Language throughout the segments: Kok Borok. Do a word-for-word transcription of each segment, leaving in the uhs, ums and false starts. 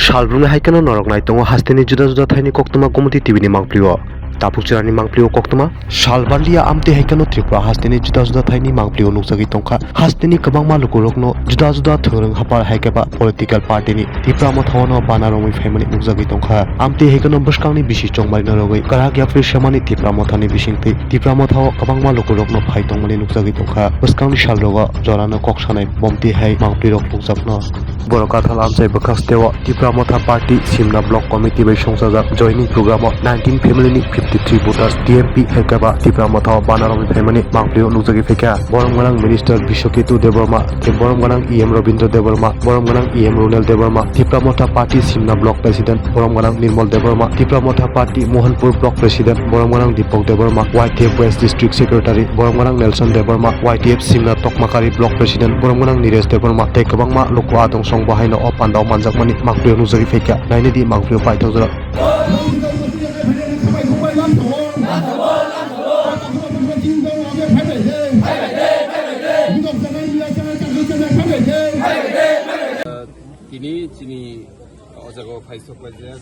Salbrumni hai kheno norok nai tongo hasteni juda juda thaini koktwma Gomoti T V ni mangpli o. Tabuk chwrani mangpli o koktwma. Sal banlia amtwi hai kheno Tripura hasteni juda juda thaini mangpli o nukjagwi tongkha. Hasteni kwbangma lukurokno juda juda thwrwng hapar hai khe ba political party ni Tipra Motha o no bana romwi phaimani nukjagwi tongkha. Amtwi hai kheno bwskangni bisi chongmari no rogwi kwrak yapri semani Tipra Motha ni bisingtwi Tipra Motha o kwbangma lukurokno phai tongmani nukjagwi tongkha. Bwskangni salrogo jorano kok sanai bomti hai mangpli rok nukjakno. Borok kathal amchai bwkhak steo Tipra Motha Party Simna Block Committee bai songchajak joining program o nineteen family ni fifty three voters T M P hai khe ba Tipra Motha o bana romwi phaimani mangpli o nukjagwi phaikha. Borom gwnang Minister Biswaketu Debbarma, tei borom gwnang E M Robindra Debbarma, borom gwnang E M Ronel Debbarma, Tipra Motha Party Simna Block President borom gwnang Nirmal Debbarma, Tipra Motha Party Mohanpur Block President borom gwnang Deepak Debbarma, Y T F West District Secretary borom gwnang Nelson Debbarma, Y T F Simna Tokmakari Block President borom gwnang Niresh Debbarma tei kwbangma luku adong song bo haino o panda o manjakmani mangpli o nukjagwi phaikha. Nainidi mangpli o paithak jora. Tini chini o jaga o phai sok laijak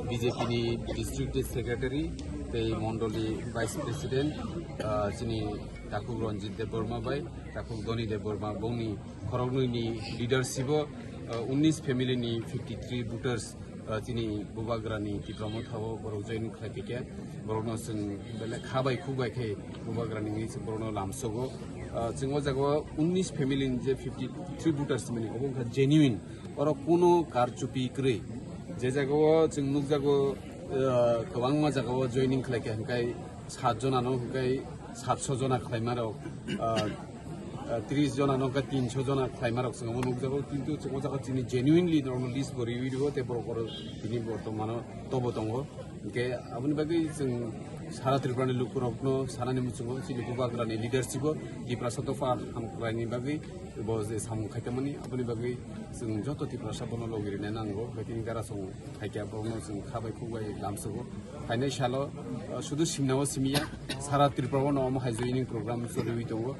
B J P ni District Secretary tei Mondoli Vice President, ah, chini Takhuk Ranjit Debbarma bai, Takhuk Dhoni Debbarma, bongni khoroknwi ni leadership o, ah, unnish family ni fifty three voters, ah, chini Bubagrani Tipra Motha o borok join khlai phaikha. Borokno chwng belai kha bai khuk bai khe Bubagrani wngwi chwng borokno lamsogo. Ah, chwng o jaga o unnish family ni je fifty three voters mani obo wngkha genuine. Oro kuno karchupi kwrwi. Je jagao chwng nukjago, ah, kwbangma jagao joining khlaikha, hwnkhe sat jonano hwnkhe satso jona khlaimarok, ah, ah, tris jonano hwnkhe tinso jona khlaimarok chwng omo nukjago. Kintu chwng o jaga chini genuinely norokno list bo riwi rwo tei borok oro tini bortomano tobo tongo. Hwnkhe aboni bagwi chwng sara Tripurani lukurokno sanani muchungo chini Bubagrani leadership o Tiprasa dopha hamkraini bagwi bo je samung khaitangmani, aboni bagwi chwng joto Tiprasa bono logi rwna nango, bai tini darasong khaikha borokno chwng kha bai khuk bai lamsogo. Phainai salo, ah, sudu simnao simiya, sara Tripura o no omo hai joining program choliwi tongo.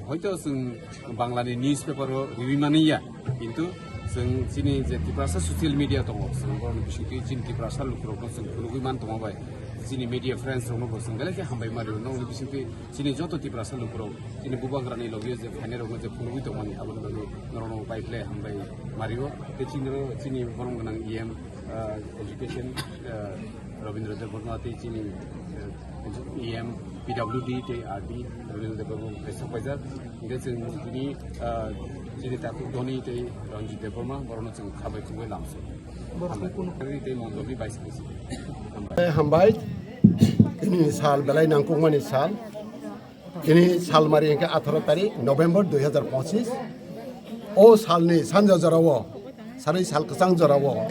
Hoito chwng Bangla ni newspaper o riwi mani ya, kintu chwng chini je Tiprasa social media tongo, chwng borokni bisingtwi chini Tiprasa lukurokno chwng phunugwi man tongma bai, chini media friends rokno bo chwng belai khe hambai mari o, nokni bisingtwi chini joto Tiprasa lukurok chini Bubagrani logio je phainairokno je phunugwi tongmani, aboni bagwi norokno bai khlai hambai mari o. Tei chini oro chini borom gwnang E M, ah, education, ah, Rabindra Debbarma tei chini, ah, E M P W D tei R D Rabindra Debbarma bai sok paijak. Hingke chwng bini, ah, chini Takhuk Dhoni tei Ranjit Debbarma borokno chwng kha bai khuk bai lamso. Borok kunu tei Mondolni Vice President. Hambai. Tini sal belai nangkukmani sal. Tini sal mari hingke atharo tarik November dui hazar pochis. O salni sanja jorao, sarwi sal kwchang jorao,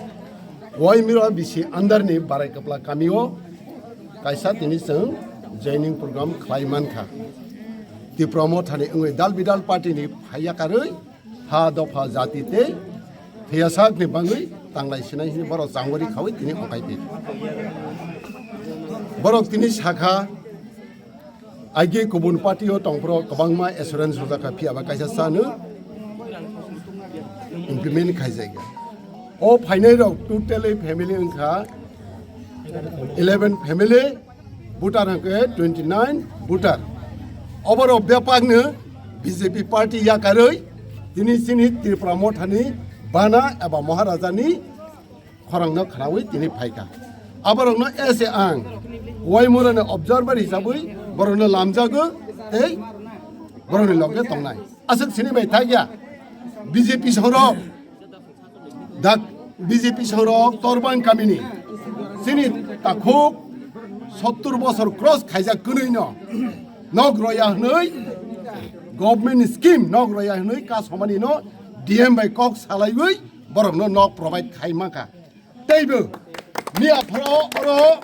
Waimura bisi andarni Barai Kwpla kamio kaisa tini chwng joining program khlai mankha. Tipra Mothani wngwi dal bidal party ni phaiya karwi ha dopha jati tei thwiyasak ni bangwi tanglai sinai hwnwi borok changori khawi tini okai phi. Borok tini sakha, aigi kubun party o tongphuru kwbangma assurance rwjakha, phiya ba kaisa chano implement khaijakya. O phainai rok totally family wngkha eleven family, voter hwnkhe twenty nine voter. Oborok bebakno B J P party yakarwi tini chini Tripura Mothani bana eba Maharaja ni khorangno khnaui tini phaikha. Aborokno ese ang Waimurani observer hisabwi borokno lamjago tei borokni loge tongnai. Aswk sini bai thakya B J P sorok, dak B J P sorok Torbang kamini chini takhuk sottur bosor cross khaijak kwnwino nok roya hwnwi government scheme nok roya hwnwi kasomani no D M bai kok salaiwi borokno nok provide khai mankha. Teibo miya phoro oro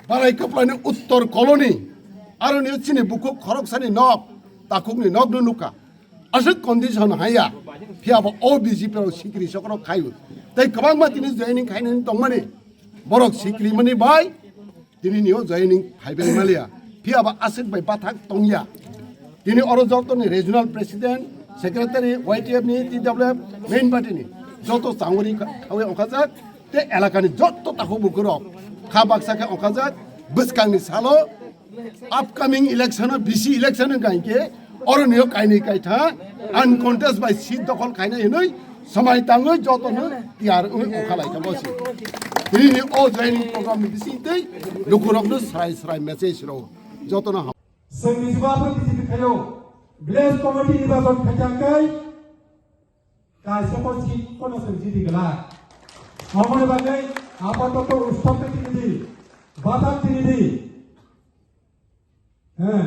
Barai Kwplani Uttor Colony, aroni chini bukhuk khoroksani nok, takhukni nokno nukha. Aswk condition haya, phiya bo o B J P rok sikri sokrok khaio. Tei kwbangma tini joining khainani tongmani, borok sikrimani bai tini nio joining phaibai maliya. Phiya bo aswk bai bathak tongya. Tini oro jotoni regional president, secretary, Y T F ni, T W F, main party ni. Joto changori kha-, khawi ongkhajak, te elakani joto takhuk bukhurok kha baksa khe ongkhajak, bwskangni salo upcoming election o, B C election o hwnkhe oroni o kainwi kaitha uncontest bai seat dokhol khainai hwnwi swmai tangwi jotono tiyar wngwi ongkha lai kha bosi. Nini o joining program ni bisingtwi lukurokno srai srai message rw jotono ham. Chwngni jwabo B J P khayo, village committee ni bajon khaikha kai, kaisa ko seat kono chwng jidi glak. Omoni bagwi apatoto utsob khe tini di, bathak tini di. Heh,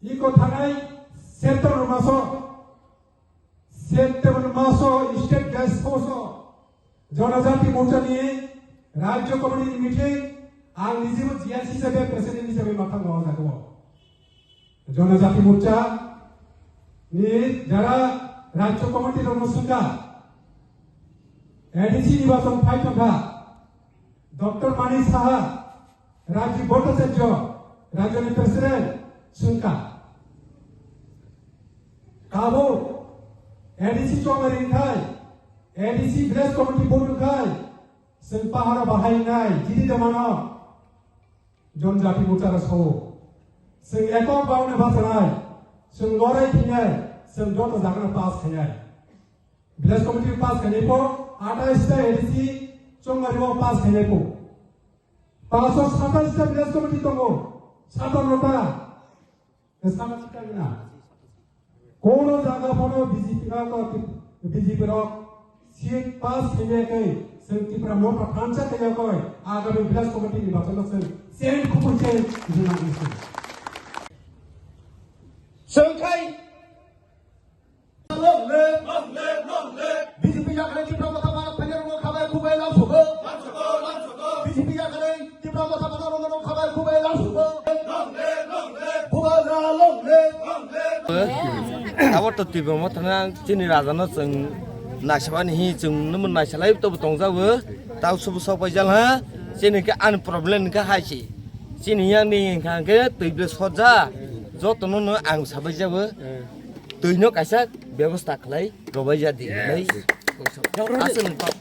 iko thanai September maso, September maso state guest house o Jonojati Morcha ni Rajya Committee ni meeting, ang nijebo G R C hisabe president hisabe mathang o jaga o. Jonojati Morcha ni jara Rajya Committee rok no swngkha, A D C nirbachon phai tongkha, Doctor Manik Saha, Rajiv Bhattacharya, Rajya ni president swngkha. Tabuk A D C chongmari wngkhai, A D C village committee board wngkhai, chwng paharo bahai wngnai, jidi de mano. Jonojati Morcha rok sao. Chwng ekok baune bachanai, chwng lorai khinai, chwng joto jagano pass khainai. Village committee pass khainai po, atais ta A D C chongmari o pass khainai po. Paanch satais ta village committee tongo, satanno ta. Sama chikang na. Kono jaga phano B J P rok, B J P rok seat pass khainai kai, chwng Tipra Motha thansa khainai kai, agami village committee ni bathang no chwng change khupui change jina isi. Chwng khai. Long live, long live, long live. B J P yakarwi Tipra Motha Motha phaiya rokno khabai khubai lam sugo. Lam sugo, lam sugo. B J P yakarwi Tipra Motha Motha rokno khabai khubai lam sugo. Long live, long live. Bubagra long live, long live. Abo to Tipra Motha na chini raja no chwng naisabani hi chwng numun naisalai to tongjago. Tau subu sok paijal ha. Chini ke an problem ke hai si. Chini yang ni hingkha ke twi ble soja. Joto no no ang sabai jago. Twi no kaisa bebosta khlai robai ja di. Yes. Aswk nung kok.